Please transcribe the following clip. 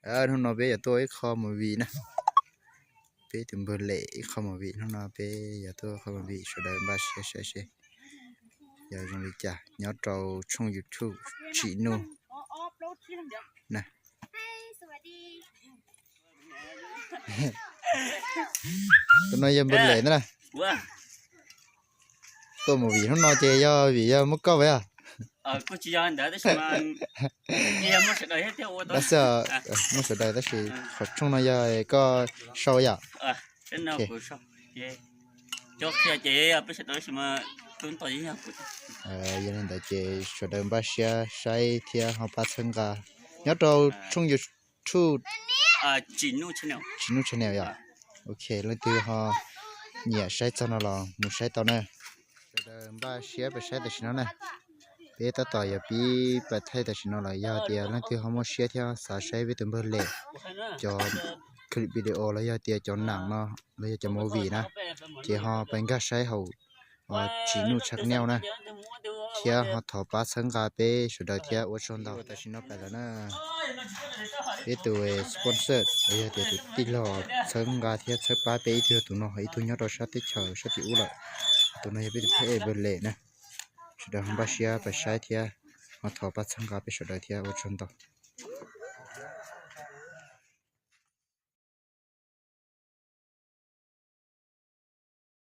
Hnub no peb yuav tuaj ua ib qho movie na. Peb tus npawg Lem ib qho movie, hnub no peb yuav tuaj ua qho movie, sawv daws npaj siab saib seb yog zoo li cas nyob rau tshooj YouTube Tsim Nuj na. Tus no yog npawg Lem ntag na. Tuaj movie hnub no ces yog vim yog muaj koj yog? Tab sis muaj sawv daws tab sis qhov tshooj no yog koj sau yom? Yog li ntawd ces sawv daws npaj siab saib thiab ho pab txhawb nqa nyob rau tshooj YouTube Tsim Nuj channel yom. Ok, leej twg ho nyiam saib txog no los mus saib tau na. Sawv daws npaj siab pab saib tam sim no na. Peb tab tom yuav pib pab thaij tam sim no los yog tias leej twg ho muaj siab thiab xav saib peb tus npawg Lem cov clip video los yog tias cov nam no los yog cov movie na, ces ho pab nkag saib hauv Tsim Nuj channel na, thiab ho thov pab txhawb nqa peb sawv daws thiab ua tsaug ntau. Tam sim no pais lawm na. Peb tus sponsor los yog tias tus tij laug txhawb nqa thiab txhawb pab peb ib tug yog tus no, ib tug nyob rau sab teb chaws sab tim ub lawm. Tus no yog peb tus phab ej npawg Lem na. Sawv daws ho npaj siab pab saib thiab ho thov pab txhawb nqa peb sawv daws thiab ua tsaug ntau.